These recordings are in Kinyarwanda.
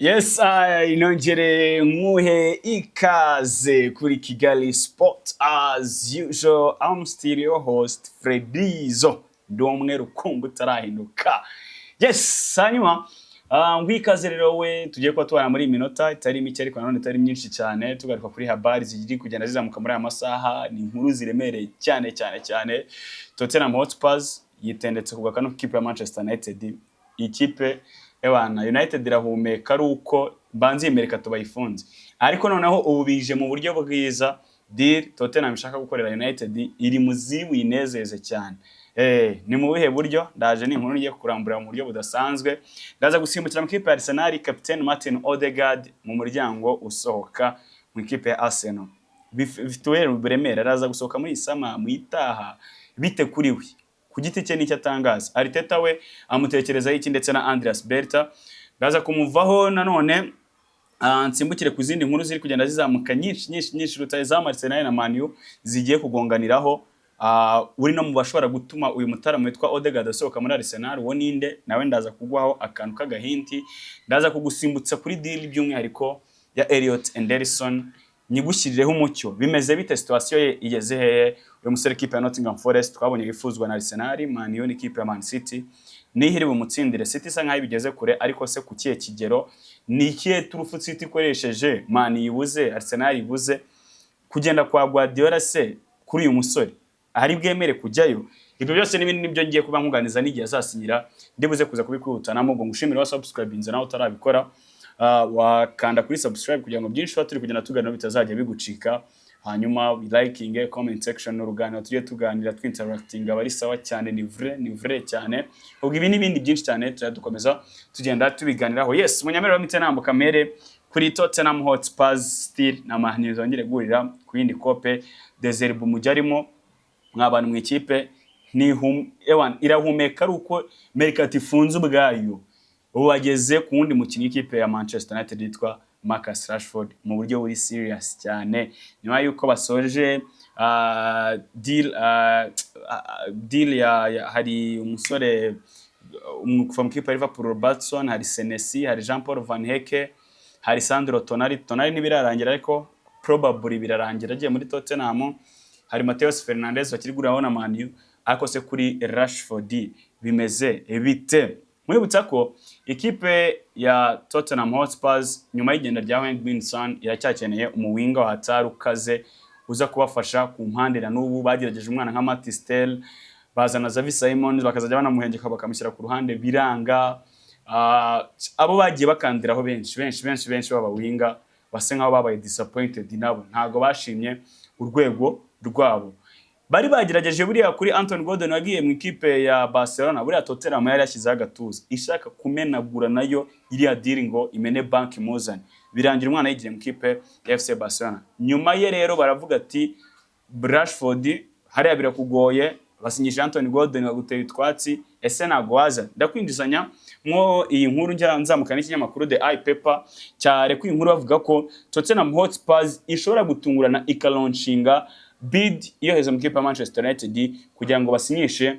Yes, I nongere nkuhe ikaze kuri Kigali Sport. As usual, I'm still your host, Fredizo. Ndi umwe rukumbi utarahinduka. Yes, hanyuma nguhe ikaze rero we tugiye kuba tubana muri iyi minota itari mike ariko nanone itari myinshi cyane, tugaruka kuri habari ziri kugenda zizamuka muri aya masaha. Ni inkuru ziremereye cyane cyane cyane. Tottenham Hotspurs yitendetse ku gakanu k'ikipe ya Manchester United. Ikipe ewana United irahumeka ari uko banze iyi mercato bayifunze, ariko noneho ubu bije mu buryo bwiza. Deal Tottenham ishaka gukorera United iri mu ziri buyinezeze cyane. Ni mu buhe buryo? Ndaje, ni inkuru ngiye kurambura mu buryo budasanzwe. Ndaza gusimbukira mu ikipe ya Arsenal, Captain Martin Odegaard mu muryango usohoka mu ikipe ya Arsenal. Bifite ubuhe buremere? Araza gusohoka muri iyi summer, mu itaha, bite kuri we ku giti cye? N'icyo atangaza, Arteta we amutekerezaho iki, ndetse na Andreas Berta. Ndaza kumuvaho nanone nsimbukire ku zindi nkuru ziri kugenda zizamuka nyinshi nyinshi nyinshi. Rutahizamu Arsenal na Man U zigiye kugonganiraho, uri no mu bashobora gutuma uyu mutaramu witwa Odegaard asohoka muri Arsenal, uwo ninde? Nawe ndaza kuguhaho akantu k'agahinti. Ndaza kugusimbutsa kuri deal by'umwihariko ya Elliot Anderson, nyigushyirireho umucyo. Bimeze bite? Situation ye igeze hehe? Uyu musore ikipe ya Nottingham Forest twabonye yifuzwa na Arsenal, Man U n'ikipe ya Man City, niho iri bumutsindire. City isa nkaho ibigeze kure, ariko se ku kihe kigero? Ni ikihe turufu City ikoresheje Man ibuze, Arsenal ibuze? Kugenda kwa Guardiola se kuri uyu musore ahari bwemere kujyayo? Ibyo byose n'ibindi nibyo ngiye kuba nkuganiza n'igihe azasinyira, ndibuze kuza kubikwihutanamo. Ubwo ngushimire wa subscribe, nawe utarabikora wakanda kuri subscribe kugira ngo byinshi tuba turi kugenda tuganira bitazajya bigucika. Hanyuma liking, comment section n'uruganiro tujye tuganira, twinteracting, aba ari sawa cyane. Ni vrai, ni vrai cyane. Ubwo ibi n'ibindi byinshi cyane tujya dukomeza tugenda tubiganiraho. Yes, munyemerere mpite nambuka mere kuri Tottenham Hotspur. Still na Man U zongere guhurira ku yindi kope. De Zerbi umujyi arimo mwa bantu mu ikipe nihum ewan irahumeka ari uko mercato ifunze ubwayo. Ubu bageze ku wundi mukinnyi w'ikipe ya Manchester United yitwa Marcus Rashford mu buryo buri serious cyane, nyuma y'uko basoje deal ya hari umusore kuva mu kipe ya Liverpool, Robertson, hari Senesi, hari Jean Paul Van Hecke, hari Sandro Tonali. Tonali ntibirarangira ariko probably birarangira agiye muri Tottenham. Hari Mateus Fernandes bakiri guriraho na Man U. Ariko se kuri Rashford bimeze bite? Mwibutsa ko ikipe ya Tottenham Hotspurs nyuma y'igenda rya Heung-min Son iracyakeneye umuwinga wa hatari ukaze uza kubafasha ku mpande. Na n'ubu bagerageje umwana nka Mathys Tel, bazana Xavi Simons bakazajya banamuhengeka bakamushyira ku ruhande, biranga. Abo bagiye bakandiraho benshi benshi benshi benshi b'abawinga basa nkaho babaye disappointed, nabo ntabwo bashimye urwego rwabo. Bari bagerageje buriya kuri Anthony Gordon wagiye mu ikipe ya Barcelona. Buriya Tottenham yari yashyizeho agatuza ishaka kumenagura nayo iriya deal ngo imene banki imuzane, birangira umwana yigiye mu ikipe ya FC Barcelona. Nyuma ye rero baravuga ati: "Rashford hariya birakugoye, basinyishije Anthony Gordon baguteye utwatsi, ese ntabwo waza?" Ndakwinjizanya mwo iyi nkuru njya nzamuka n'ikinyamakuru The Eye Paper cyarekuye inkuru bavuga ko Tottenham Hotspurs ishobora gutungurana ikalaunchinga bid yohereza mu kipe ya Manchester United kugira ngo basinyishe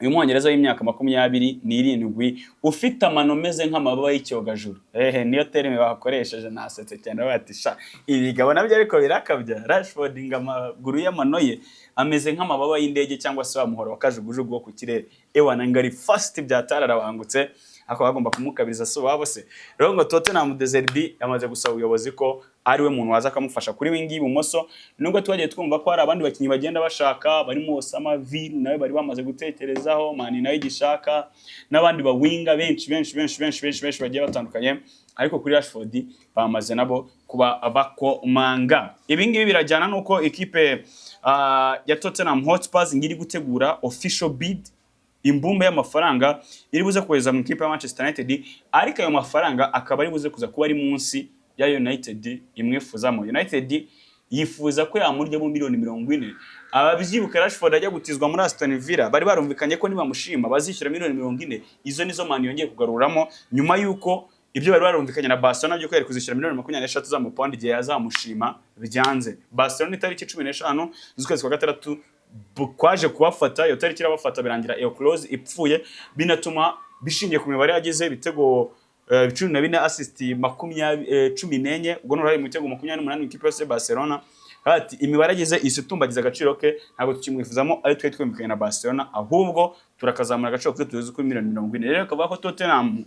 uyu Mwongereza w'imyaka 27 ufite amano ameze nk'amababa y'icyogajuru. Ehe, niyo terme bakoresheje. Nasetse cyane bati: "Sha, ibigabo nabyo ariko birakabya." Rashford ngo amaguru y'amano ye ameze nk'amababa y'indege cyangwa se wa muhoro wa kajugujugu wo ku kirere. Ewana ngari fast byatararabangutse, akaba bagomba kumukabiriza si wabo se. Rero ngo Tottenham, De Zerbi yamaze gusaba ubuyobozi ko ari we muntu waza akamufasha kuri wing y'ibumoso, nubwo twagiye twumva ko hari abandi bakinnyi bagenda bashaka barimo Osama Ville, nawe bari bamaze gutekerezaho, Mani nawe igishaka, n'abandi bawinga benshi benshi benshi benshi benshi benshi bagiye batandukanye. Ariko kuri Rashford bamaze nabo kuba bakomanga. Ibi ngibi birajyana nuko ikipe ya Tottenham Hotspur ngiri gutegura official bid, imbumbe y'amafaranga iri buze kohereza mu ikipe ya Manchester United, ariko ayo mafaranga akaba ari buze kuza kuba ari munsi ya United imwifuzamo. United yifuza ko yamuryamo miliyoni 40. Ababyibuka Rashford ajya gutizwa muri Aston Villa, bari barumvikanye ko nibamushima bazishyura miliyoni 40. Izo nizo Man yongeye kugaruramo nyuma y'uko ibyo bari barumvikanye na Barcelona byo kweri kuzishyura miliyoni 23 z'amapawundi igihe yazamushima byanze. Barcelona itariki 15 z'ukwezi kwa gatandatu kwaje kubafata, iyo tariki irabafata, birangira iyo clause ipfuye, binatuma bishingiye ku mibare yagize ibitego. 14, assist 20, 14, ubwo n'uruhare mu bitego 28 mu ikipe yose Barcelona. Ati imibare agize isi itumbagiza agaciro ke, ntabwo tukimwifuzamo ari twe twumvikanye na Barcelona, ahubwo turakazamura agaciro ke tugeze kuri miliyoni 40. Rero akavuga ko Tottenham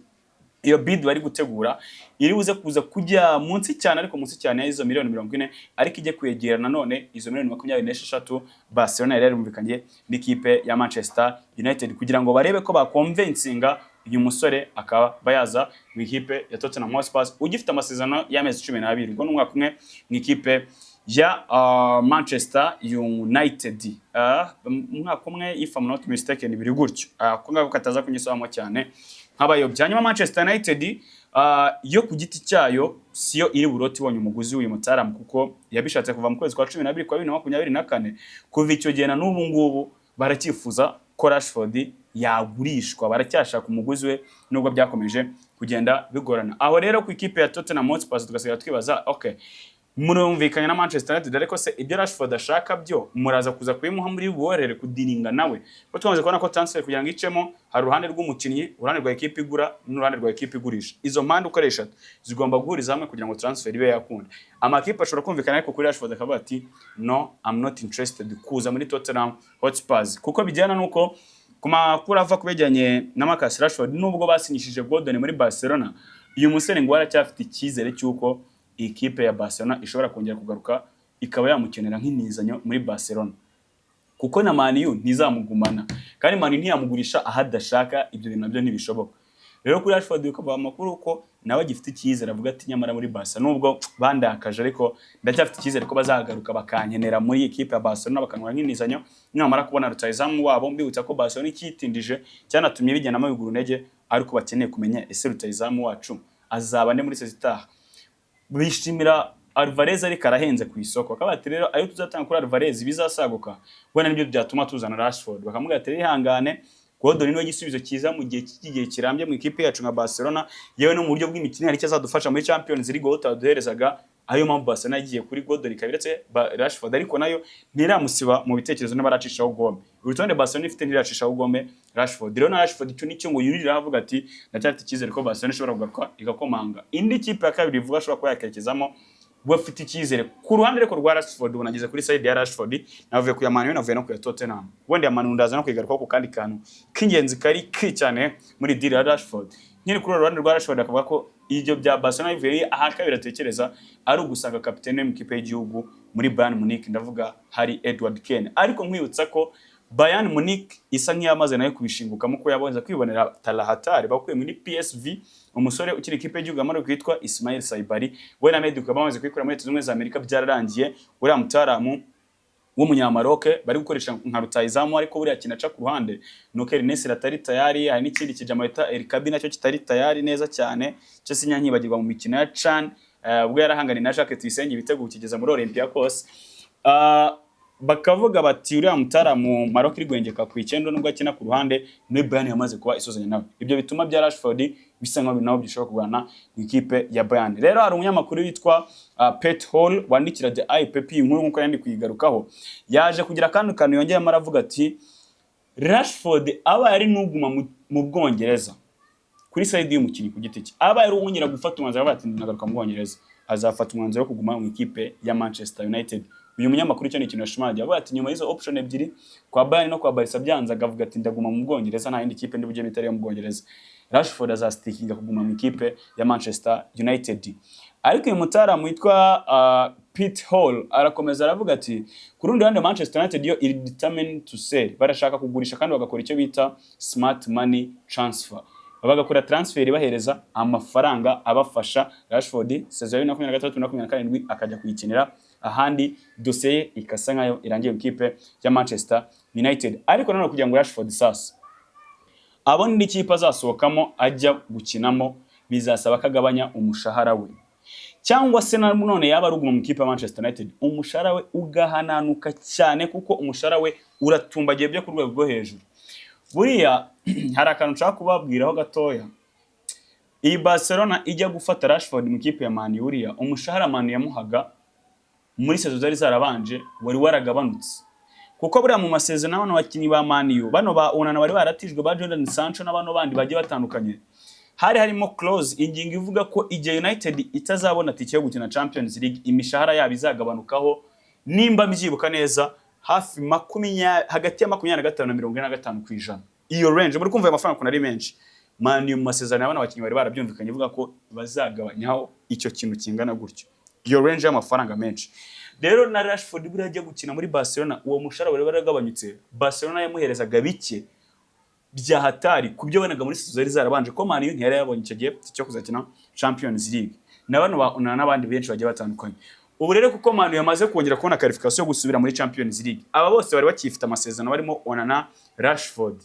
iyo bid bari gutegura iri buze kuza kujya munsi cyane, ariko munsi cyane y'izo miliyoni 40, ariko ijye kwegera nanone izo miliyoni 26 Barcelona yari yarumvikanye n'ikipe ya Manchester United, kugira ngo barebe ko bakonvensinga uyu musore akaba bayaza mu ikipe ya Tottenham Hotspur, ugifite amasezerano y'amezi 12, ubwo ni umwaka umwe mu ikipe ya Manchester United. Umwaka umwe, if I'm not mistaken, biri gutyo, ko ngako kataza kunyisomamo cyane nk'abayobya. Hanyuma Manchester United yo ku giti cyayo siyo iri burote ibonye umuguzi w'uyu mutaramu, kuko yabishatse kuva mu kwezi kwa 12 kwa 2024. Kuva icyo gihe na n'ubu ngubu baracyifuza ko Rashford yagurishwa, baracyashaka umuguzi we nubwo byakomeje kugenda bigorana. Aho rero ku ikipe ya Tottenham Hotspur tugasigara twibaza: okay, murumvikanye na Manchester United, ariko se ibyo Rashford ashaka byo muraza kuza kubimuha? Muri buborere kudiringa nawe? Ko tumaze kubona ko transfer kugira ngo icemo hari uruhande rw'umukinnyi, uruhande rwa ekipe igura n'uruhande rwa ekipe igurisha. Izo mpande uko ari eshatu zigomba guhuriza hamwe kugira ngo transfer ibe yakunda. Amakipe ashobora kumvikana, ariko kuri Rashford akavuga ati: "No, I'm not interested kuza muri Tottenham Hotspurs," kuko bijyana nuko ku makuru ava ku begeranye na Marcus Rashford, nubwo basinyishije Gordon muri Barcelona, uyu musore ngo aracyafite icyizere cy'uko ikipe ya Barcelona ishobora kongera kugaruka ikaba yamukenera nk'intizanyo muri Barcelona, kuko na Man U ntizamugumana, kandi Man U ntiyamugurisha aho adashaka. Ibyo bintu nabyo ntibishoboka. Rero kuri Rashford bikavuga amakuru ko nawe agifite icyizere, avuga ati: "Nyamara muri Barca nubwo bandakaje, ariko ndacyafite icyizere ko bazagaruka bakankenera muri ekipe ya Barcelona, bakantwara nk'intizanyo namara kubona rutahizamu wabo." Mbibutsa ko Barcelona ikitindije cyanatumye bigendamo biguru intege, ariko bakeneye kumenya: ese rutahizamu wacu azaba nde muri saison itaha? Bishimira Alvarez ariko arahenze ku isoko. Bakaba bati: "Rero ayo tuzatanga kuri Alvarez bizasaguka wenda nibyo byatuma tuzana Rashford." Bakamubwira ati: "Rero ihangane, Gordon niwe gisubizo cyiza mu gihe cy'igihe kirambye mu ikipe yacu nka Barcelona, yewe no mu buryo bw'imikino hari icyo azadufasha muri Champions League aho utaduherezaga." Ayo mpamvu Barcelona yagiye kuri Gordon ikaba iretse Rashford, ariko nayo ntiramusiba mu bitekerezo, n'abaracishaho gome urutonde Barcelona ifite, ntiracishaho gome Rashford. Rero na Rashford icyo nicyo ngo yuririra avuga ati: "Ndacyafite icyizere ko Barcelona ishobora kugaruka igakomanga." Indi kipe ya kabiri ivuga ashobora kuba yakerekezamo, we afite icyizere ku ruhande ariko rwa Rashford, ubu nageze kuri side ya Rashford, navuye ku ya Man U, navuye no ku ya Tottenham. Wenda ya Man U ndaza no kuyigarukaho ku kandi kantu k'ingenzi kari ki cyane muri deal ya Rashford. Nyine kuri uru ruhande rwa Rashford akavuga ko ibyo bya Barcelona bivuye aha, kabiri atekereza ari ugusanga kapitene mu ikipe y'igihugu muri Bayern Munich, ndavuga hari Edward Kane. Ariko nkwibutsa ko Bayern Munich isa nk'iyamaze nayo kubishingukamo, ko yabonye kwibonera Talahatari bakuye muri PSV, umusore ukiri ikipe y'igihugu ya Maroc witwa Ismail Saibari. We na Meddy bakaba bamaze kuyikura muri Leta Zunze Ubumwe za Amerika, byararangiye. Uriya mutaramu w'umunyamaroke bari gukoresha nka rutahizamu, ariko buriya kintu aca ku ruhande nuko Ernest atari tayari. Hari n'ikindi kijama bita El Kabi nacyo kitari tayari neza cyane, cyo sinyanyibagirwa mu mikino ya CHAN, ubwo yarahanganiye na Jacques Tuyisenge ibitego kigeza muri Olympiacos. Bakavuga bati uriya mutaramu Maroc iri gwengeka ku icyenda, nubwo akina ku ruhande, muri Bayern yamaze kuba isozanya nawe. Ibyo bituma bya Rashford bisa nkaho nabo bishobora kurwana mu ikipe ya Bayern. Rero hari umunyamakuru witwa Pet Hall wandikira The IPP inkuru, nkuko yandi kuyigarukaho, yaje kugira akandi kantu yongeyemo, aravuga ati Rashford aba yari nuguma mu Bwongereza, kuri side y'umukinnyi ku giti cye, aba yari uwongera gufata umwanzuro avuga ati: "Nagaruka mu Bwongereza," azafata umwanzuro wo kuguma mu ikipe ya Manchester United. Uyu munyamakuru icyo ni ikintu yashimangiye, avuga ati nyuma y'izo option ebyiri kwa Bayern no kwa Barca byanze, akavuga ati: "Ndaguma mu Bwongereza, nta yindi kipe ndi bujyemo itari iyo mu Bwongereza." Rashford azastickinga kuguma mu ikipe ya Manchester United. Ariko uyu mutaramu witwa Pete Hall arakomeza aravuga ati ku rundi ruhande Manchester United yo iri determined to sell, barashaka kugurisha kandi bagakora icyo bita smart money transfer, bagakora transfer bahereza amafaranga abafasha Rashford saison ya 2026 na 27 akajya kuyikinira ahandi, dosiye ye ikasa nkayo irangiye mu ikipe ya Manchester United. Ariko nanone kugira ngo Rashford sasa abone indi kipe azasohokamo ajya gukinamo, bizasaba ko agabanya umushahara we, cyangwa se na none yaba aruguma mu ikipe ya Manchester United umushahara we ugahananuka cyane, kuko umushahara we uratumbagiye byo ku rwego rwo hejuru. Buriya hari akantu nshaka kubabwiraho gatoya. Iyi Barcelona ijya gufata Rashford mu ikipe ya Man U, buriya umushahara Man U yamuhaga muri saison zari zarabanje wari waragabanutse, kuko buriya mu masezerano bano bakinnyi ba Man U, bano ba Onana bari baratijwe, ba Jordan Sancho n'abano bandi bagiye batandukanye. Hari harimo clause, ingingo ivuga ko igihe United itazabona tike yo gukina Champions League, imishahara yabo izagabanukaho, nimba mbyibuka neza, hafi hagati ya 25 na 45%. Iyo range muri kumva ayo mafaranga ukuntu ari menshi. Man U mu masezerano y'abana bakinnyi bari barabyumvikanye, ivuga ko bazagabanyaho icyo kintu kingana gutyo, iyo range y'amafaranga menshi. Rero na Rashford buriya ajya gukina muri Barcelona, uwo mushahara wari waragabanyutse. Barcelona yamuherezaga bike bya hatari ku byo bonaga muri saison zari zarabanje, ko Man U ntiyari yabonye icyo gihe cyo kuzakina Champions League, na bano ba Onana n'abandi benshi bagiye batandukanye. Ubu rero kuko Man U yamaze kongera kubona qualification yo gusubira muri Champions League, aba bose bari bakifite amasezerano barimo Onana, Rashford,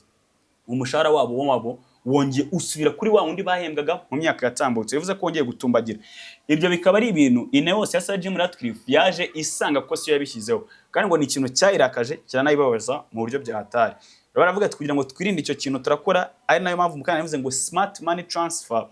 umushahara wabo wongeye usubira kuri wa wundi bahembwaga mu myaka yatambutse, bivuze ko wongeye gutumbagira. Ibyo bikaba ari ibintu Ineos ya Sir Jim Ratcliffe yaje isanga ko siyo yabishyizeho, kandi ngo ni ikintu cyayirakaje kiranayibabaza mu buryo bya hatari. Baravuga ati kugira ngo twirinde icyo kintu turakora, ari nayo mpamvu mukanya yavuze ngo smart money transfer,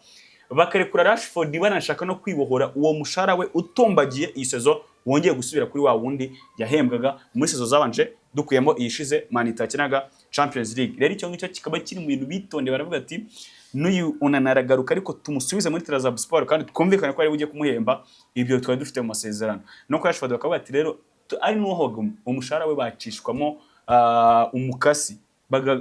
bakarekura Rashford banashaka no kwibohora uwo mushahara we utumbagiye. Iyi saison wongeye gusubira kuri wa wundi yahembwaga muri saison zabanje, dukuyemo iyishize Man itakinaga Champions League. Rero icyo ngicyo kikaba kiri mu bintu bitondeye. Baravuga ati n'uyu Onana aragaruka, ariko tumusubize muri Trabzonspor kandi twumvikane ko ari bujye kumuhemba ibyo twari dufite mu masezerano. No kuri Rashford bakavuga ati rero ari n'uhoga umushahara we bacishwamo umukasi,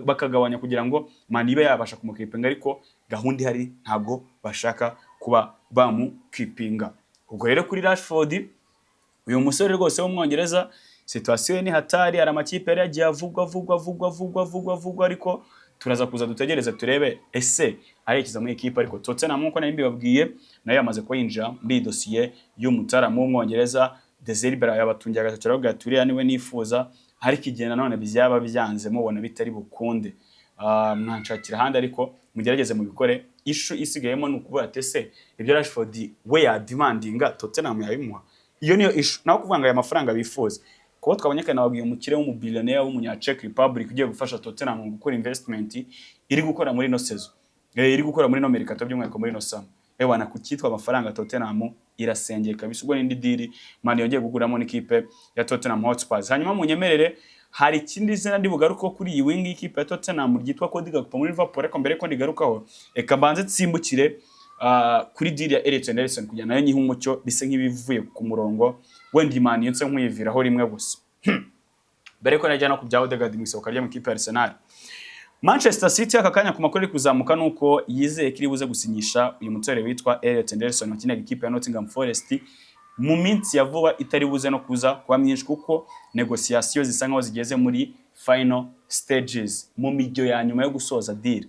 bakagabanya kugira ngo Man ibe yabasha kumukipinga, ariko gahunda ihari ntabwo bashaka kuba bamukipinga. Ubwo rero kuri Rashford, uyu musore rwose w'Umwongereza, situation ye ni hatari. Hari amakipe yari yagiye avugwa, avugwa, avugwa, avugwa, avugwa, avugwa, ariko turaza kuza dutegereze turebe ese arerekeza muri ekipe. Ariko Tottenham, nk'uko nari mbibabwiye, nayo yamaze kuba yinjira muri iyi dosiye y'umutaramu w'Umwongereza. De Zerbi yabatungiye agatoki, aravuga ati uriya niwe nifuza, ariko igihe nanone byaba byanze mubona bitari bukunde, mwanshakira ahandi, ariko mugerageze mubikore. Issue isigayemo ni ukuvuga ati ese ibyo Rashford we yadimandinga Tottenham yabimuha? Iyo niyo issue. Naho kuvuga ngo aya mafaranga bifuza, kuba twabonye kandi nababwiye umukire w'umubiliyoneri w'umunya Czech Republic ugiye gufasha Tottenham mu gukora investment iri gukora muri ino saison, iri gukora muri ino mercato, by'umwihariko muri ino summer, ewana ku cyitwa amafaranga Tottenham irasengeye kabisa. Ubwo n'indi deal Man yongeye kuguramo n'ikipe ya Tottenham Hotspurs. Hanyuma munyemerere, hari ikindi zina ndi bugarukeho kuri iyi wing y'ikipe ya Tottenham ryitwa Cody Gakpo muri Liverpool, ariko mbere ko ndigarukaho, reka mbanze nsimbukire kuri deal ya Elliot Anderson kugira nayo nyihe umucyo, bise nk'ibivuye ku murongo, wenda Man nse nkuyiviraho rimwe gusa mbere ko najya no ku bya Odegaard mu isohoka rye mu ikipe ya Arsenal. Manchester City aka kanya ku makuru ari kuzamuka nuko yizeye ko iri buze gusinyisha uyu musore witwa Elliot Anderson wakinaga ikipe ya Nottingham Forest mu minsi ya vuba, itari buze no kuza kuba myinshi, kuko négociation zisa nkaho zigeze muri final stages, mu mijyo ya nyuma yo gusoza deal,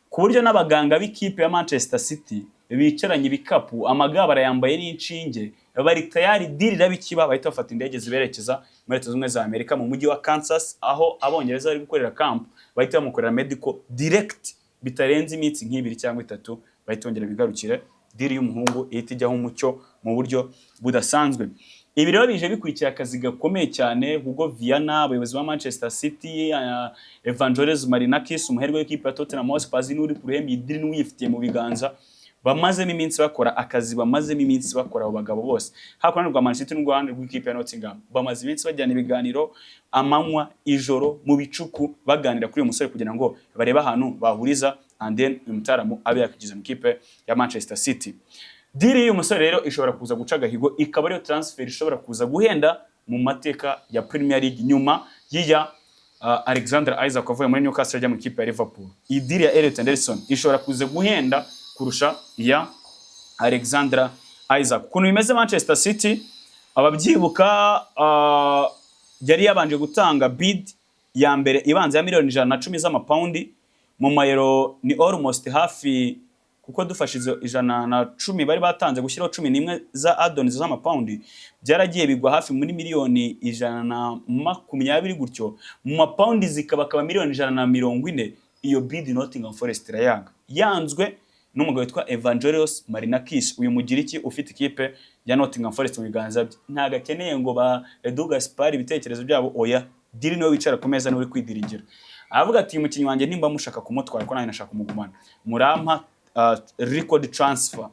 ku buryo n'abaganga b'ikipe ya Manchester City bicaranye ibikapu, amaga barayambaye n'inshinge, bari tayari. Deal iraba ikiba, bahita bafata indege ziberekeza muri Leta Zunze Ubumwe za Amerika, mu mujyi wa Kansas aho Abongereza bari gukorera camp, bahita bamukorera medical direct bitarenze iminsi nk'ibiri cyangwa itatu, bahita bongera bigarukire. Deal y'umuhungu ihita ijyaho umucyo mu buryo budasanzwe. Ibi rero bije bikurikira akazi gakomeye cyane Hugo Viana, abayobozi ba Manchester City, Evangelos Marinakis, umuherwe w'ikipe ya Tottenham Hotspur n'uri ku ruhembe iyi deal n'uyifitiye mu biganza, bamazemo iminsi bakora akazi, bamazemo iminsi bakora. Abo bagabo bose, haba ku ruhande rwa Man City n'uruhande rw'ikipe ya Nottingham, bamaze iminsi bajyana ibiganiro amanywa, ijoro, mu bicuku, baganira kuri uyu musore kugira ngo barebe ahantu bahuriza, and then uyu mutaramu abe yakwigiza mu ikipe ya Manchester City. Deal y'uyu musore rero ishobora kuza guca agahigo, ikaba ariyo transfer ishobora kuza guhenda mu mateka ya Premier League nyuma y'iya Alexander Isak wavuye muri Newcastle ajya mu ikipe ya Liverpool. Iyi deal ya Elliot Anderson ishobora kuza guhenda kurusha iya Alexander Isak. Ukuntu bimeze, Manchester City, ababyibuka, yari yabanje gutanga bid ya mbere ibanza ya miliyoni 110 z'amapawundi, mu mayero ni almost hafi, kuko dufashe izo 110 bari batanze gushyiraho 11 za add-ons z'amapawundi, byaragiye bigwa hafi muri miliyoni 120 gutyo, mu mapawundi zikaba akaba miliyoni 140. Iyo bid Nottingham Forest irayanga, yanzwe n'umugabo witwa Evangelos Marinakis, uyu Mugiriki ufite ikipe ya Nottingham Forest mu biganza bye. Ntabwo akeneye ngo ba Edu Gaspar ibitekerezo byabo, oya, deal niwe wicara ku meza, niwe uri kwidirigira. Aravuga ati uyu mukinnyi wanjye nimba mushaka kumutwara, ko nanjye nashaka kumugumana, murampa record transfer,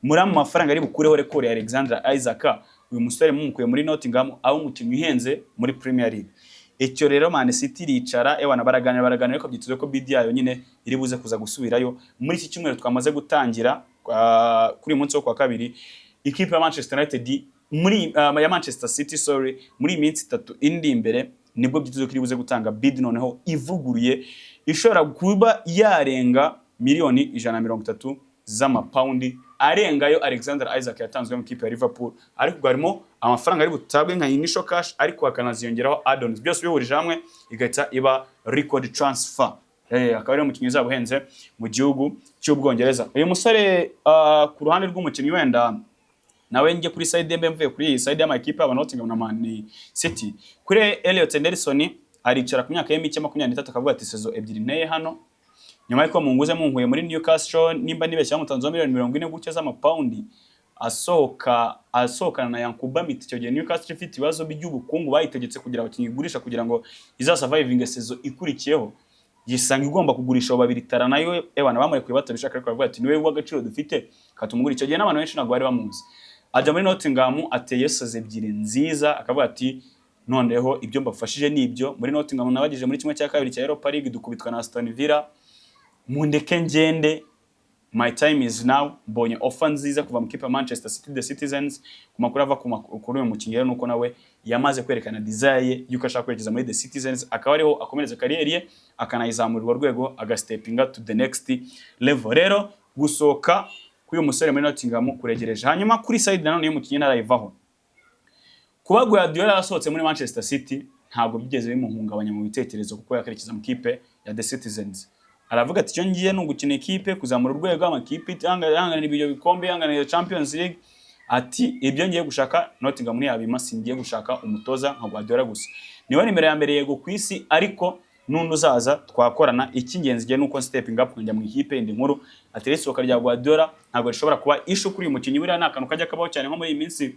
murampa amafaranga ari bukureho record ya Alexander Isak. Uyu musore mumukuye muri Nottingham, aho umukinnyi uhenze muri Premier League. Icyo rero Man City iricara, ewana, baraganira, baraganira, ariko byitezwe ko bid yayo nyine iri buze kuza gusubirayo muri iki cyumweru twamaze gutangira. Kuri uyu munsi wo kwa kabiri, ikipe ya Manchester United muri ya Manchester City, sorry, muri iyi minsi 3 indi imbere nibwo byitezwe ko iri buze gutanga bid noneho ivuguruye, ishobora kuba yarenga miliyoni 130 z'amapawundi, arengayo Alexander Isak yatanzwe mu ikipe ya Liverpool. Ariko ubwo harimo amafaranga ari butabwe nka initial cash, ariko hakanaziyongeraho add-ons, byose bihurije hamwe igahita iba record transfer. Akaba ari umukinnyi uzaba uhenze mu gihugu cy'Ubwongereza. Uyu musore, ku ruhande rw'umukinnyi, wenda nawe njye kuri side mbe mvuye kuri iyi side y'amakipe aba Nottingham na Man City. Kuri Elliot Anderson, aricara ku myaka ye mike 23, akavuga ati: "Saison 2 nteye hano nyuma y'uko munguze, munkuye muri Newcastle, nimba nibeshya bamutanzeho miliyoni 40 gutya z'amapawundi, asohoka asohokana na Yankuba Minteh. Icyo gihe Newcastle ifite ibibazo by'ubukungu, bayitegetse kugira abakinnyi igurisha kugira ngo izasurvivinge saison ikurikiyeho, yisanga igomba kugurisha abo babiri tara nayo, ewana, bamurekuye batabishaka, ariko baravuga ati: 'Niwe w'agaciro dufite, katumugura.' Icyo gihe n'abantu benshi ntabwo bari bamuzi. Ajya muri Nottingham, ateye saison 2 nziza, akavuga ati: 'Noneho ibyo mbafashije ni ibyo muri Nottingham, nabagije muri 1/2 cya Europa League, dukubitwa na Aston Villa, mundeke ngende, my time is now. Mbonye offer nziza kuva mu kipe ya Manchester City, the Citizens.' Ku makuru ava kuri uyu mukinnyi rero, nuko nawe yamaze kwerekana desire ye yuko ashaka kwerekeza muri the Citizens, akaba ariho akomereza kariyeri ye, akanayizamurirwa rwego, agastepinga to the next level. Rero gusohoka k'uyu musore muri Nottingham kuregereje. Hanyuma kuri side nanone y'umukinnyi ntarayivaho, kuba Guardiola yasohotse muri Manchester City ntabwo byigeze bimuhungabanya mu bitekerezo, kuko yakerekeza mu kipe ya the Citizens. Aravuga ati: 'Icyo ngiye ni ugukina ikipe, kuzamura urwego, amakipe ihanganira ibyo bikombe, ihanganira Champions League.' Ati: 'Ibyo ngiye gushaka Nottingham ntiyabima, singiye gushaka umutoza nka Guardiola gusa, niwe nimero ya mbere yego ku isi, ariko n'undi uzaza twakorana. Icy'ingenzi ngiye nuko stepping up nkajya mu ikipe indi nkuru.' Ati: 'Isohoka rya Guardiola ntabwo rishobora kuba issue kuri uyu mukinnyi.' Buriya ni akantu kajya kabaho cyane, nko muri iyi minsi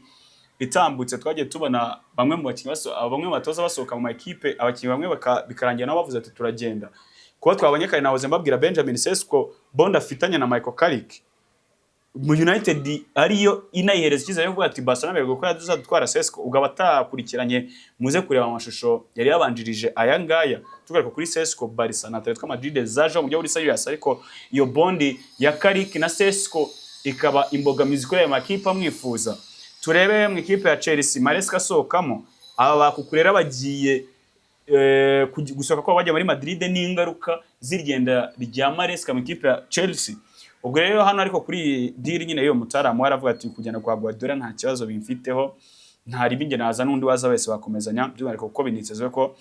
itambutse twagiye tubona bamwe mu bakinnyi, bamwe mu batoza basohoka mu makipe, abakinnyi bamwe bikarangira nabo bavuze ati: 'Turagenda.' Kuba twabonye kare, nahoze mbabwira Benjamin Sesko, bond afitanye na Michael Carrick mu United ariyo inayihereza icyizere yo kuvuga ati: 'Barcelona mbere ko yazadutwara Sesko.' Ubwo abatakurikiranye muze kureba amashusho yari yabanjirije aya ngaya tugaruka kuri Sesko, Barca na Atletico Madrid zaje mu buryo buri serious, ariko iyo bond ya Carrick na Sesko ikaba imbogamizi kuri ayo makipe amwifuza. Turebe mu ikipe ya Chelsea, Maresca asohokamo, aba ba Cucurella bagiye gusohoka ko bajya muri Madrid n'ingaruka z'irigenda rya Maresca mu ikipe ya Chelsea. Ubwo rero hano, ariko kuri iyi deal nyine y'uwo mutaramu, we aravuga ati: 'Kugenda kwa Guardiola nta kibazo bimfiteho, nta ribi, njye naza n'undi waza wese bakomezanya,' by'umwihariko kuko binitezwe ko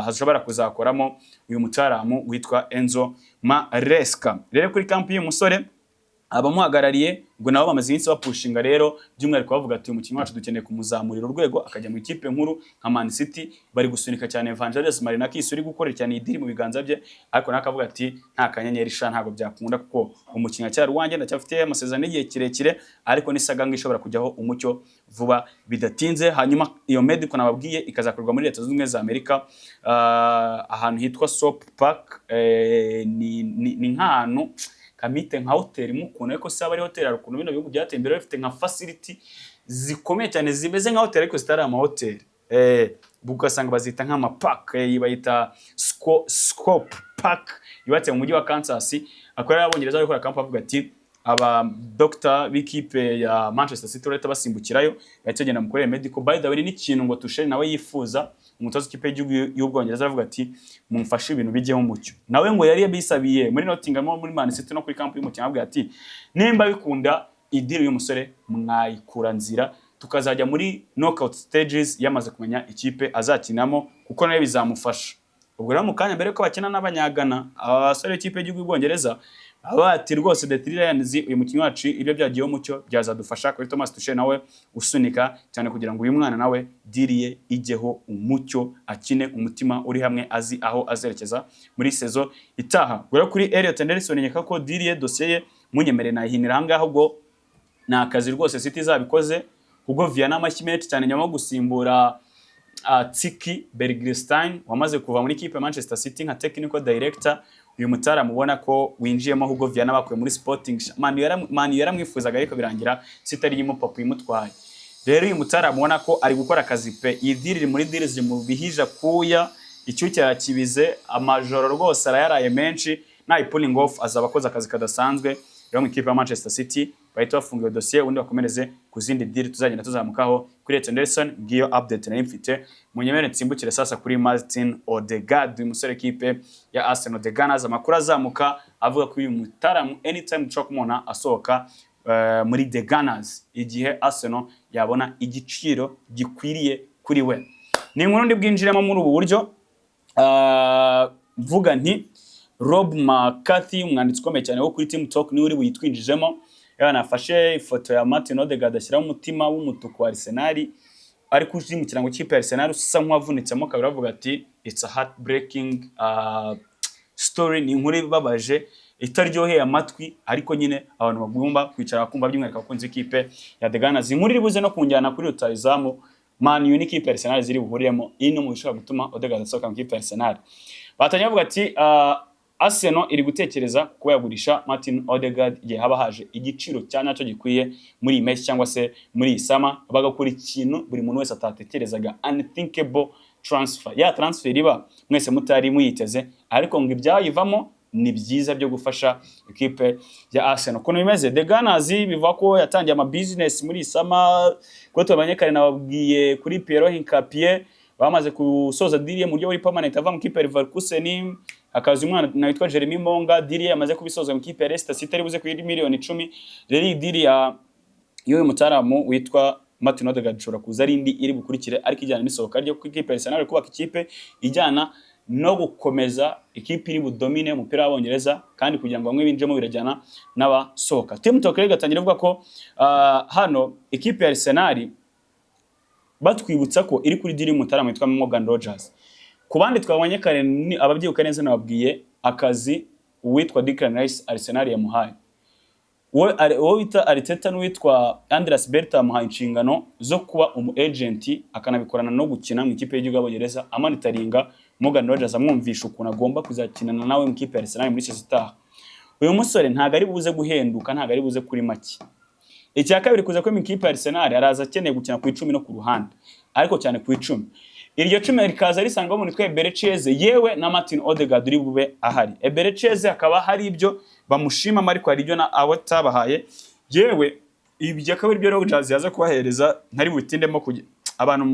hashobora kuzakoramo uyu mutaramu witwa Enzo Maresca. Rero kuri camp y'uyu musore, abamuhagarariye ngo nabo bamaze iminsi bapushinga rero, by'umwihariko bavuga ati: 'Umukinnyi wacu dukeneye kumuzamurira urwego akajya mu ikipe nkuru nka Man City.' Bari gusunika cyane Evangelos Marinakis uri gukorera cyane iyi deal mu biganza bye, ariko nawe akavuga ati: 'Nta kanyenyeri sha, ntabwo byakunda kuko umukinnyi acyari uwanjye, ndacyafite amasezerano y'igihe kirekire.' Ariko ni saga ngo ishobora kujyaho umucyo vuba bidatinze. Hanyuma iyo medical nababwiye ikazakorwa muri Leta Zunze Ubumwe za Amerika, ahantu hitwa Swope Park. Ni nk'ahantu kamite nka hoteli mu ukuntu, ariko se aba ari hoteli, hari ukuntu bino bihugu byateye imbere bifite nka facility zikomeye cyane zimeze nka hoteli ariko zitari amahoteli, ugasanga bazita nk'amapark, bayita Swope Park, yubatse mu mujyi wa Kansas. Akorera Abongereza bari gukora camp, avuga ati aba doctor b'ikipe ya Manchester City barahita basimbukirayo, bahita bagenda mukorere medical. By the way, ni n'ikintu ngo Tuchel nawe yifuza, umutoza w'ikipe y'igihugu y'Ubwongereza, aravuga ati: 'Mumfashe ibintu bijyeho umucyo.' Nawe ngo yari yabisabiye muri Nottingham, muri Man City no kuri camp y'umukinnyi, avuga ati: 'Nimba bikunda, i deal y'umusore mwayikura nzira, tukazajya muri knockout stages yamaze kumenya ikipe azakinamo, kuko nawe bizamufasha.' Ubwo rero mu kanya mbere yuko bakina n'Abanyagana, aba basore b'ikipe y'igihugu y'Ubwongereza baba bati: 'Rwose The Three Lions, uyu mukinnyi wacu ibyo byagiyeho mucyo byazadufasha.' Kuri Thomas Tuchel nawe usunika cyane kugira ngo uyu mwana nawe deal ye ijyeho umucyo, akine umutima uri hamwe, azi aho azerekeza muri saison itaha. Ubwo rero kuri Elliot Anderson, nkeka ko deal ye, dosiye ye, munyemerere nayihinira aha ngaha. Ubwo ni akazi rwose City izabikoze, ubwo Viana amashyi menshi cyane nyuma yo gusimbura Txiki Begiristain wamaze kuva muri kipe ya Manchester City nka technical director. Uyu mutaramu ubona ko winjiyemo Hugo Viana bakuye muri Sporting, Man U yaramwifuzaga ariko birangira City ari imupapa imutwaye. Rero uyu mutaramu ubona ko ari gukora akazi pe. Iyi deal iri muri deal ziri mu bihija kuya, icyuki arakibize, amajoro rwose arayaraye menshi. Nayi pulling off azaba akoze akazi kadasanzwe. Rero mu ikipe ya Manchester City bahita bafunga iyo dosiye, ubundi bakomereze ku zindi deal tuzagenda tuzamukaho kuri Elliot Anderson. Ngiyo update nari mfite. Munyemere nsimbukire sasa kuri Martin Odegaard, uyu musore kipe ya Arsenal, The Gunners. Amakuru azamuka avuga ko uyu mutaramu anytime dushobora kumubona asohoka muri The Gunners igihe Arsenal yabona igiciro gikwiriye kuri we. Ni inkuru ndi bwinjiremo muri ubu buryo, mvuga nti Rob McCarthy, umwanditsi ukomeye cyane wo kuri Team Talk, niwe uri buyitwinjijemo. Yanafashe ifoto ya Martin Odegaard, ashyiraho umutima w'umutuku wa Arsenal, ariko uri mu kirango cy'ikipe ya Arsenal usa nk'uwavunitsemo kabiri, avuga ati: "It's a heartbreaking story." Ni inkuru ibabaje itaryoheye amatwi, ariko nyine abantu bagomba kwicara bakumva, by'umwihariko abakunzi b'ikipe ya The Gunners. Inkuru iri buze no kunjyana kuri rutahizamu Man U n'ikipe ya Arsenal ziri buhuriremo, iri no mu bishobora gutuma Odegaard asohoka mu ikipe ya Arsenal. Batangiye bavuga ati Arsenal iri gutekereza kuba yagurisha Martin Odegaard igihe haba haje igiciro cya nyacyo gikwiye muri iyi mpeshyi cyangwa se muri iyi summer, bagakora ikintu buri muntu wese atatekerezaga, unthinkable transfer, ya transfer iba mwese mutari muyiteze, ariko ngo ibyayivamo ni byiza byo gufasha ikipe ya Arsenal. Ukuntu bimeze, The Gunners bivuga ko yatangiye ama business muri iyi summer. Kuko tubamenye kare, nababwiye kuri Piero Hincapié, bamaze gusoza deal ye mu buryo buri permanent, ava mu kipe ya Leverkusen. Hakaza umwana witwa Jeremy Monga, deal ye yamaze kubisoza mu kipe ya Leicester City, ari buze kuri miliyoni 10. Rero iyi deal ya y'uyu mutaramu witwa Martin Odegaard ishobora kuza ari indi iri bukurikire, ariko ijyana n'isohoka ryo ku ikipe ya Arsenal iri kubaka ikipe ijyana no gukomeza ikipe iri budomine umupira w'Abongereza, kandi kugira ngo bamwe binjemo birajyana n'abasohoka. Team Talk rero igatangira ivuga ko hano ikipe ya Arsenal batwibutsa ko iri kuri deal y'umutaramu witwa Morgan Rogers. Ku bandi twabonye kare, ni ababyibuka neza, nababwiye akazi uwitwa Declan Rice Arsenal yamuhaye. Uwo wita Arteta n'uwitwa Andreas Berta yamuhaye inshingano zo kuba umu agent, akanabikorana no gukina mu ikipe y'igihugu y'Abongereza, amonitoringa Morgan Rogers, amwumvisha ukuntu agomba kuzakinana nawe mu ikipe ya Arsenal muri saison itaha. Uyu musore ntabwo ari buze guhenduka, ntabwo ari buze kuri make. Icya kabiri, kuza ko mu ikipe ya Arsenal araza akeneye gukina ku 10 no ku ruhande, ariko cyane ku 10. Iryo 10 rikaza risangwamo umuntu witwa Eberechi Eze, yewe na Martin Odegaard uri bube ahari. Eberechi Eze hakaba hari ibyo bamushimamo, ariko hari ibyo na abo atabahaye. Yewe ibyo akaba ari byo Rogers yaza kubahereza. Ntari butindemo abantu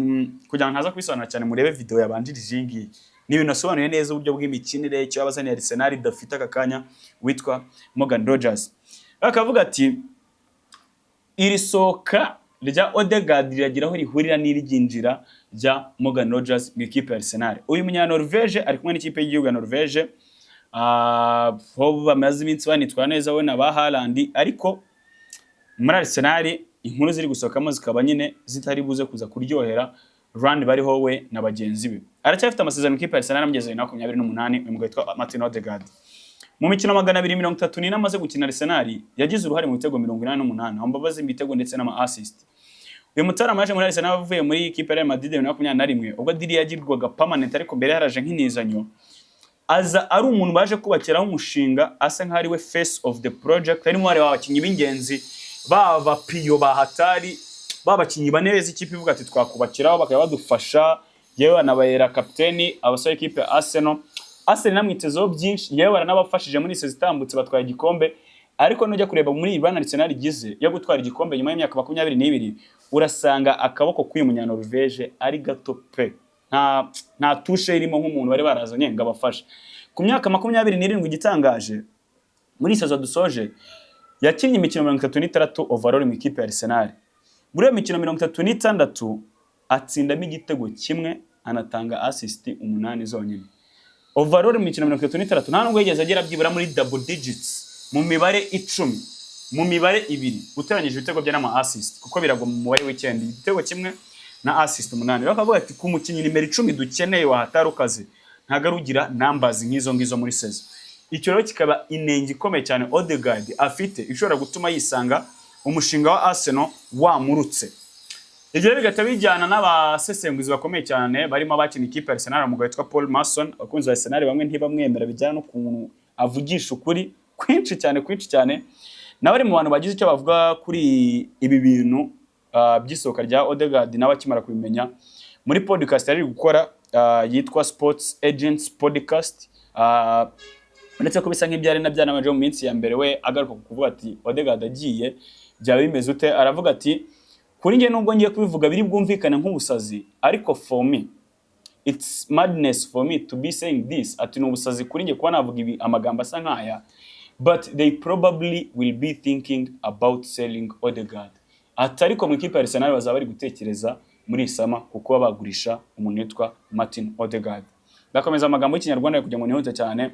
kugira ngo ntaza kubisobanura cyane, murebe video yabanjirije iyi ngiyi. Ni ibintu asobanuye neza, uburyo bw'imikinire, icyo yabazaniye Arsenal idafite aka kanya witwa Morgan Rogers. Bakavuga ati iri sohoka rya Odegaard riragira aho rihurira n'iryinjira rya Morgan Rogers mu ikipe ya Arsenal. Uyu munya Norvege ari kumwe n'ikipe y'igihugu ya Norvege, bo bamaze iminsi banitwara neza, we na ba Haaland, ariko muri Arsenal inkuru ziri gusohokamo zikaba nyine zitari buze kuza kuryohera Rand bariho we na bagenzi be. Aracyafite amasezerano ikipe ya Arsenal amugeze 2028. Uyu mugabo witwa Martin Odegaard mu mikino 234 amaze gukina Arsenal yagize uruhare mu bitego 88, aho mbabazi ibitego ndetse n'ama assist. Uyu mutarama yaje muri Arsenal avuye muri ikipe ya Real Madrid 2021, ubwo deal yagirwaga permanent, ariko mbere yaraje nk'inizanyo. Aza ari umuntu baje kubakiraho umushinga, asa nk'aho ari we face of the project, harimo bareba abakinnyi b'ingenzi, baba piyo ba hatari, babakinnyi bane beza ikipe ivuga ati twakubakiraho bakaba badufasha, yewe anabayera kapiteni abasore ikipe ya Arsenal. Arsenal namwitezeho byinshi, yewe baranabafashije muri saison itambutse batwaye igikombe, ariko nujya kureba muri iyi run Arsenal igize yo gutwara igikombe nyuma y'imyaka 22, urasanga akaboko k'uyu munya-Norvège ari gato pe, nta touche irimo nk'umuntu bari barazanye ngo abafashe. Ku myaka 27, igitangaje, muri iyi saison dusoje yakinnye imikino 36 overall mu ikipe ya Arsenal. Muri iyo mikino 36 atsindamo igitego kimwe, anatanga assist 8 zonyine. Overall mu mikino 36 nta nubwo yigeze agera byibura muri double digits, mu mibare 10, mu mibare ibiri uteranyije ibitego bye n'ama assist, kuko biragwa mu mubare w'icyenda, igitego kimwe na assist 8. Rero bakavuga ati ku mukinnyi nimero 10 dukeneye wahatari ukaze, ntabwo ari ugira numbers nk'izo ngizo muri saison. Icyo rero kikaba inenge ikomeye cyane Odegaard afite, ishobora gutuma yisanga umushinga wa Arsenal wamurutse. Ibyo rero bigahita bijyana n'abasesenguzi bakomeye cyane barimo abakina ikipe ya Arsenal, umugabo witwa Paul Mason. Abakunzi ba Arsenal bamwe ntibamwemera bijyana n'ukuntu avugisha ukuri kwinshi cyane, kwinshi cyane. Nawe ari mu bantu bagize icyo bavuga kuri ibi bintu. by'isohoka rya Odegaard, nawe akimara kubimenya muri podcast yari gukora yitwa Sports Agents Podcast, uretse ko bisa nk'ibyari na byanabanje mu minsi ya mbere, we agaruka ku kuvuga ati Odegaard agiye byaba bimeze ute, aravuga ati: "Kuri njye, nubwo ngiye kubivuga biri bwumvikane nk'ubusazi, ariko for me it's madness for me to be saying this." Ati: "Ni ubusazi kuri njye kuba navuga ibi, amagambo asa nk'aya, but they probably will be thinking about selling Odegaard." Ati: "Ariko mu ikipe ya Arsenal bazaba bari gutekereza muri iyi summer ku kuba bagurisha umuntu witwa Martin Odegaard." Ndakomeza amagambo y'Ikinyarwanda kugira ngo nihute cyane.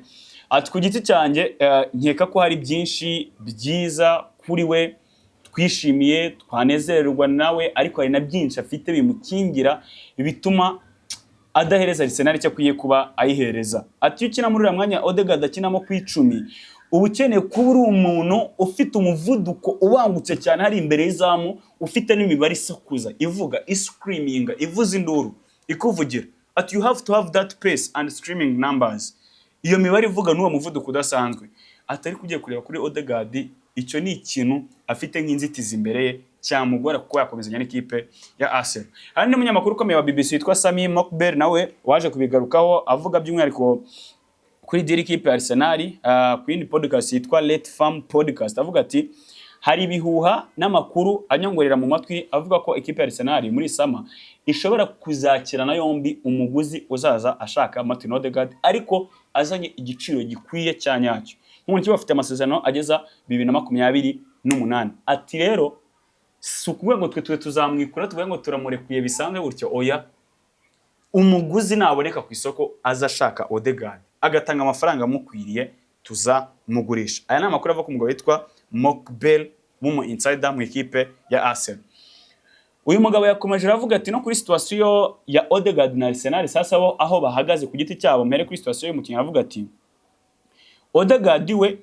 Ati: "Ku giti cyanjye, nkeka ko hari byinshi byiza kuri we twishimiye, twanezererwa nawe, ariko hari na byinshi afite bimukingira, bituma adahereza Arsenal icyo akwiye kuba ayihereza." Ati: "Iyo ukina muri uriya mwanya Odegaard akinamo ku 10, uba ukeneye kuba uri umuntu ufite umuvuduko ubangutse cyane hari imbere y'izamu, ufite n'imibare isakuza, ivuga, iscreaminga, ivuza induru, ikuvugira." Ati: "You have to have that pace and screaming numbers, iyo mibare ivuga n'uwo muvuduko udasanzwe." Ati: "Ariko ugiye kureba kuri Odegaard, icyo ni ikintu afite nk'inzitizi imbere ye cyamugora kuko yakomezanya n'ikipe ya Arsenal." Hari n'umunyamakuru ukomeye wa BBC witwa Sami Mokbel, nawe waje kubigarukaho, avuga by'umwihariko kuri deal ikipe ya Arsenal, ku yindi podcast yitwa Let Farm Podcast, avuga ati: "Hari ibihuha n'amakuru anyongorera mu matwi avuga ko ikipe ya Arsenal muri summer ishobora kuzakirana yombi umuguzi uzaza ashaka Martin Odegaard, ariko azanye igiciro gikwiye cya nyacyo, nk'umuntu kiba afite amasezerano ageza 2028." Ati: "Rero si ukuvuga ngo twe tuzamwikura, tuvuge ngo turamurekuye bisanzwe gutyo, oya. Umuguzi naboneka ku isoko aza ashaka Odegaard, agatanga amafaranga amukwiriye, tuzamugurisha." Aya ni amakuru ava ku mugabo witwa Mokbel w'umu insider mu ikipe ya Arsenal. Uyu mugabo yakomeje aravuga ati no kuri situation ya Odegaard na Arsenal sasa, bo aho bahagaze ku giti cyabo, mpere kuri situation y'umukinnyi, aravuga ati: "Odegaard we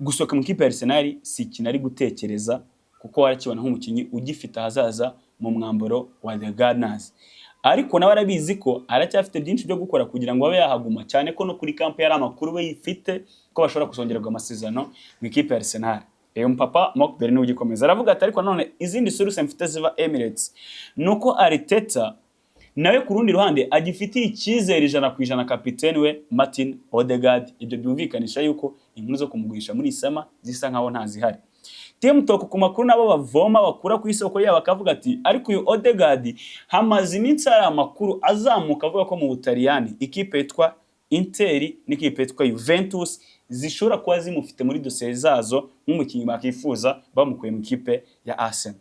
gusohoka mu ikipe ya Arsenal si ikintu ari gutekereza, kuko warakibona nk'umukinnyi ugifite ahazaza mu mwambaro wa The Gunners, ariko nawe arabizi ko aracyafite byinshi byo gukora kugira ngo abe yahaguma, cyane ko no kuri camp yari amakuru we yifite ko bashobora kuzongererwa amasezerano mu ikipe ya Arsenal." Uyu mupapa Mokbel niwe ugikomeza aravuga ati: "Ariko none izindi source mfite ziva Emirates nuko Arteta nawe ku rundi ruhande agifitiye icyizere 100% kapiteni we Martin Odegaard. Ibyo byumvikanisha yuko inkuru zo kumugurisha muri summer zisa nkaho ntazihari." Team Talk, ku makuru nabo bavoma bakura ku isoko yabo, akavuga ati: "Ariko uyu Odegaard hamaze iminsi hari amakuru azamuka avuga ko mu Butaliyani ikipe yitwa Inter n'ikipe yitwa Juventus zishobora kuba zimufite muri dosiye zazo nk'umukinnyi bakifuza bamukuye mu ikipe ya Arsenal."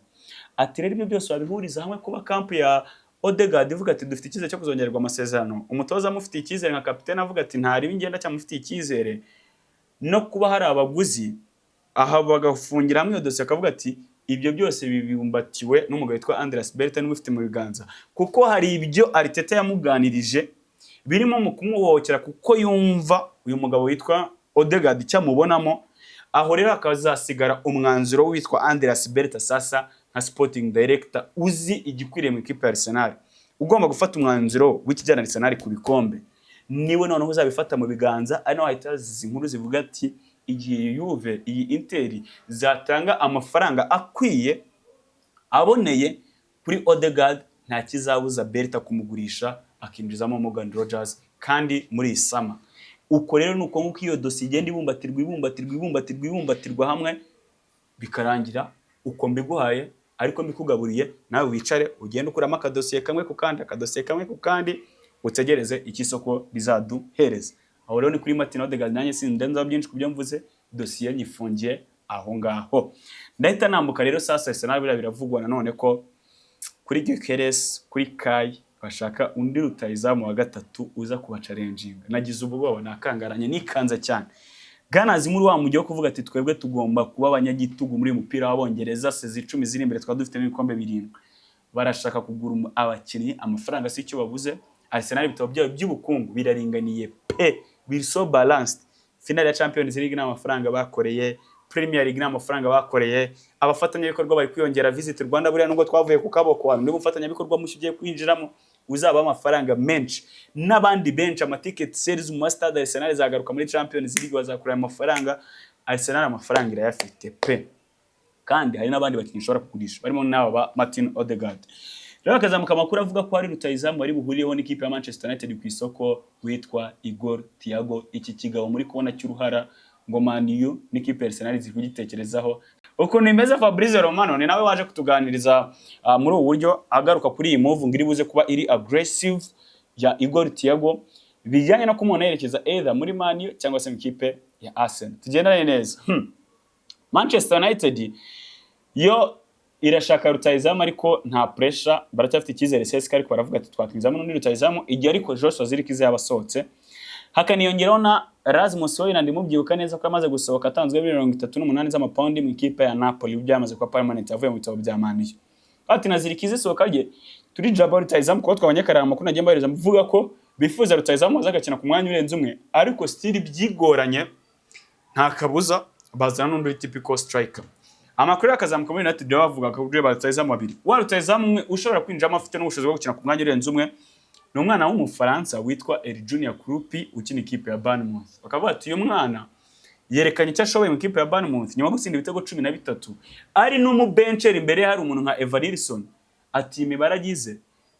Ati: "Rero ibyo byose wabihuriza hamwe, kuba camp ya Odegaard ivuga ati dufite icyizere cyo kuzongererwa amasezerano, umutoza amufitiye icyizere nka kapitene avuga ati ntariba ingenda cyamufitiye icyizere, no kuba hari abaguzi aha bagafungira hamwe iyo dosiye," akavuga ati: "Ibyo byose bibumbatiwe n'umugabo witwa Andreas Berta, niwe ufite mu biganza, kuko hari ibyo Arteta yamuganirije birimo mu kumuhohokera, kuko yumva uyu mugabo witwa Odegaard icyo amubonamo." Aho rero hakazasigara umwanzuro witwa Andreas Berta sasa nka sporting director uzi igikwiriye mu ikipe ya Arsenal, ugomba gufata umwanzuro w'ikijyana Arsenal ku bikombe. Niwe noneho uzabifata mu biganza, ari naho hahita haza inkuru zivuga ati igihe iyi Juve, iyi Inter zatanga amafaranga akwiye aboneye kuri Odegaard, nta kizabuza Berta kumugurisha akinjizamo Morgan Rogers kandi muri iyi summer. Uko rero ni uko nguko iyo dosiye igenda ibumbatirwa, ibumbatirwa, ibumbatirwa, ibumbatirwa hamwe, bikarangira uko mbiguhaye ariko mbikugaburiye. Nawe wicare ugende ukuramo akadosiye kamwe ku kandi, akadosiye kamwe ku kandi, utegereze icyo isoko rizaduhereza. Aho rero ni kuri Martin Odegaard. Nanjye sindenzaho byinshi ku byo mvuze, dosiye nyifungiye aho ngaho. Ndahita nambuka rero sasa Arsenal. Biriya biravugwa nanone ko kuri Gyökeres, kuri Kai, bashaka undi rutahizamu wa gatatu uza kubachallenginga. Nagize ubwoba, nakangaranye, nikanze cyane. Gunners muri wa mujyi wo kuvuga ati twebwe tugomba kuba abanyagitugu muri uyu mupira w'Abongereza, saison 10 ziri imbere twaba dufitemo ibikombe birindwi, barashaka kugura abakinnyi, amafaranga si icyo babuze. Arsenal ibitabo byabo by'ubukungu biraringaniye pe, biri so balanced. Final ya Champions League n'amafaranga bakoreye, Premier League n'amafaranga bakoreye, abafatanyabikorwa bari kwiyongera. Visit Rwanda buriya nubwo twavuye ku kaboko, hari undi mufatanyabikorwa mushya ugiye kwinjiramo uzaba amafaranga menshi n'abandi benshi, amaticket sales mu stade. Arsenal izagaruka muri Champions League, bazakura amafaranga. Arsenal amafaranga irayafite pe. Kandi hari n'abandi bakinnyi ushobora kugurisha barimo n'aba ba Martin Odegaard. Rero hakazamuka amakuru avuga ko hari rutahizamu bari buhuriyeho n'ikipe ya Manchester United ku isoko witwa Igor Thiago. Iki kigabo muri kubona cy'uruhara ngo Man U n'ikipe ya Arsenal ziri kugitekerezaho. Ukuntu imeze, Fabrizio Romano ni nawe waje kutuganiriza muri ubu buryo, agaruka kuri iyi move ngo iri buze kuba iri aggressive ya Igor Thiago, bijyanye no kumubona yerekeza either muri Man U cyangwa se mu ikipe ya Arsenal. Tugendane neza. Manchester United yo irashaka rutahizamu, ariko nta pressure, baracyafite icyizere Sesko, ariko baravuga ati twakwinjizamo n'undi rutahizamu igihe ariko Joshua Zirkzee yaba asohotse, hakaniyongeraho na Rasmus Højlund. Mubyibuka neza ko yamaze gusohoka atanzwe 38 miliyoni z'amapawundi mu ikipe ya Napoli, byamaze kuba permanent, avuye mu bitabo bya Man U. Ati na Zirkzee isohoka rye turi jaba rutahizamu, kuko twabonye kare amakuru nagiye mbahereza mvuga ko bifuza rutahizamu waza agakina ku mwanya urenze umwe, ariko still byigoranye, nta kabuza bazana n'undi uri typical striker. Amakuru y'akazamuka muri United bavuga ko kuri ba rutahizamu babiri, wa rutahizamu umwe ushobora kwinjiramo afite n'ubushobozi bwo gukina ku mwanya urenze umwe ni umwana w'Umufaransa witwa Eli Junior Kroupi ukina ikipe ya Bournemouth. Bakavuga ati uyu mwana yerekanye icyo ashoboye mu ikipe ya Bournemouth nyuma yo gutsinda ibitego 13 ari n'umubenceri, imbere ye hari umuntu nka Evanilson. Ati imibare agize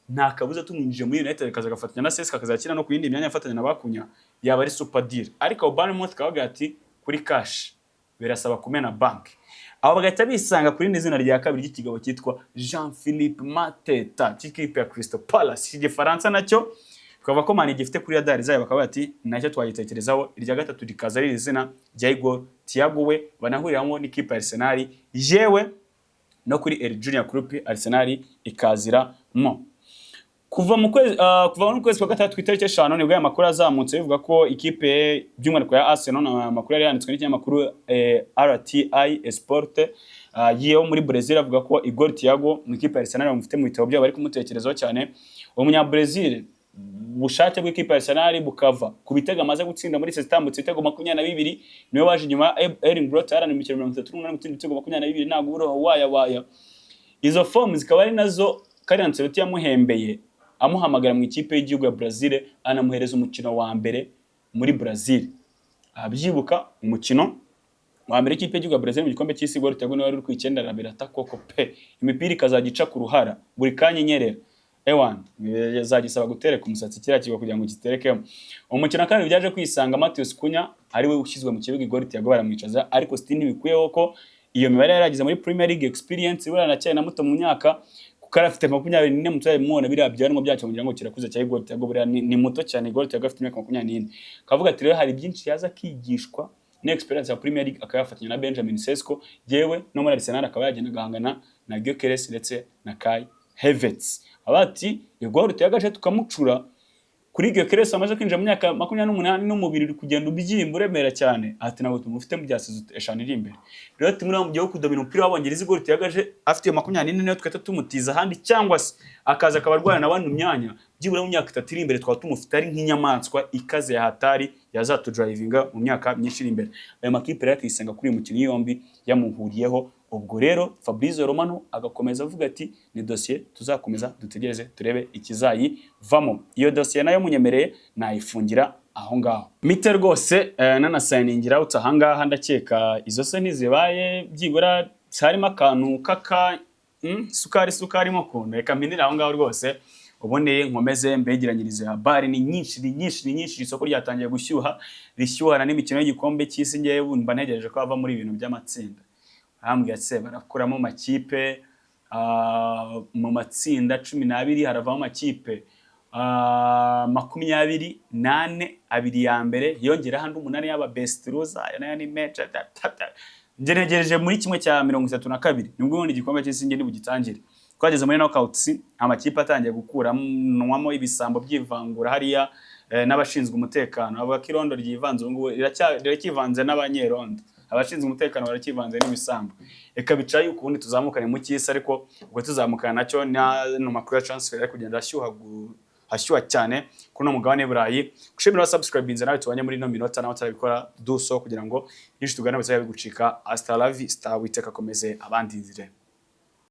nta kabuza tumwinjije muri United akaza agafatanya na Sesko, akazakina no ku yindi myanya afatanya na ba Cunha, yaba ari super deal. Ariko Bournemouth kavuga ati kuri cash birasaba kumena bank. Abo bagahita bisanga kuri rindi zina rya kabiri ry'ikigabo cyitwa Jean Philippe Mateta cy'ikipe ya Crystal Palace. Iki Gifaransa nacyo tukavuga ko Man gifite kuri radar zayo, bakaba bati nacyo twagitekerezaho. Irya gatatu rikaza ari izina rya Igor Thiago we banahuriramo n'ikipe ya Arsenal, yewe no kuri El Junior Kroupi Arsenal ikaziramo. Kuva mu kwezi kwa gatatu ku itariki 5 nibwo aya makuru azamutse, bivuga ko ikipe by'umwihariko ya Arsenal, na amakuru yari yanditswe n'ikinyamakuru RTI Sport yo muri Brazil, avuga ko Igor Thiago mu ikipe ya Arsenal bamufite mu bitabo byabo, bari kumutekerezaho cyane. Uwo munya Brazil, ubushake bw'ikipe ya Arsenal bukava ku bitego amaze gutsinda muri saison itambutse, ibitego 22. Niwe waje inyuma Erling Braut Haaland mu mikino 38 gutsinda ibitego 22, ntabwo uroho waya waya. Izo form zikaba ari nazo Carlo Ancelotti yamuhembeye amuhamagara mu ikipe y'igihugu ya Brazil, anamuhereza umukino wa mbere muri Brazil. Abyibuka umukino wa mbere ikipe y'igihugu ya Brazil mu gikombe cy'isi, Igor Thiago niwe wari uri ku icyenda, arabirata koko pe, imipira ikazajya ica ku ruhara buri kanya inyerera, ewan yazagisaba gutereka umusatsi kiriya kigo kugira ngo giterekemo. Umukino kandi byaje kwisanga Matheus Cunha ari we ushyizwe mu kibuga, Igor Thiago baramwicaza, ariko still ntibikuyeho ko iyo mibare yaragize muri Premier League experience. Buriya aracyari na muto mu myaka, kuko yari afite 24. Muto mubona biriya byanwa byacyo mugira ngo kirakuze cya Igor Thiago, buriya ni muto cyane. Igor Thiago afite imyaka 24. Kavuga ati rero hari byinshi yaza akigishwa na experience ya Premier League, akayafatanya na Benjamin Sesko, yewe no muri Arsenal akaba yagenda agahangana na Gyökeres ndetse na Kai Havertz. Abati Igor Thiago aje tukamucura kuri Gyökeres amaze kwinjira mu myaka 28 n'umubiri uri kugenda ubyimba uremera cyane, ati ntabwo tumufite mu bya saison 5 iri imbere. Rero ati muri mu gihe wo kudomina umupira w'Abongereza, Igor Thiago aje afite iyo 24 niyo twahita tumutiza ahandi, cyangwa se akaza akaba arwana na bano myanya, byibura mu myaka 3 iri imbere twaba tumufite ari nk'inyamaswa ikaze ya hatari yazatudrivinga mu myaka myinshi iri imbere. Ayo makipe rero akisanga kuri uyu mukinnyi yombi yamuhuriyeho. Ubwo rero Fabrizio Romano agakomeza avuga ati ni dosiye tuzakomeza dutegereze turebe ikizayivamo. Iyo dosiye nayo munyemereye nayifungira aho ngaho mite rwose, nanasayiningira out aha ngaha. Ndakeka izo se ntizibaye byibura harimo akantu kaka sukari sukari mo kuntu. Reka mpinire aho ngaho rwose, ubundi nkomeze mbegeranyirize. Habari ni nyinshi, ni nyinshi, ni nyinshi. Isoko ryatangiye gushyuha, rishyuhana n'imikino y'igikombe cy'isi. Ngewe mba ntegereje ko hava muri ibintu by'amatsinda. Arambwira se barakuramo amakipe mu matsinda 12, haravamo amakipe 24, abiri ya mbere yongeraho andi 8 y'aba best loser, ayo nayo ni menshi. Njye ntegereje muri kimwe cya 32 nibwo ubundi igikombe cy'isi njye nibugitangire. Twageze muri knockouts, amakipe atangiye gukuranwamo ibisambo byivangura hariya, n'abashinzwe umutekano bavuga ko irondo ryivanze ubu ngubu riracyivanze n'abanyerondo, abashinzwe umutekano baracyivanze n'ibisambo. Reka bicaye ukundi tuzamukane mu cy'isi, ariko ubwo tuzamukana nacyo n'ano makuru ya transfer ari kugenda ashyuha ashyuha cyane kuri uno mugabane w'i Burayi. Gushimira wa subscribinze nawe tubanye muri ino minota, nawe utarabikora do so kugira ngo byinshi tugana bizajya bigucika. Hasta la vista, Uwiteka akomeze abandindire.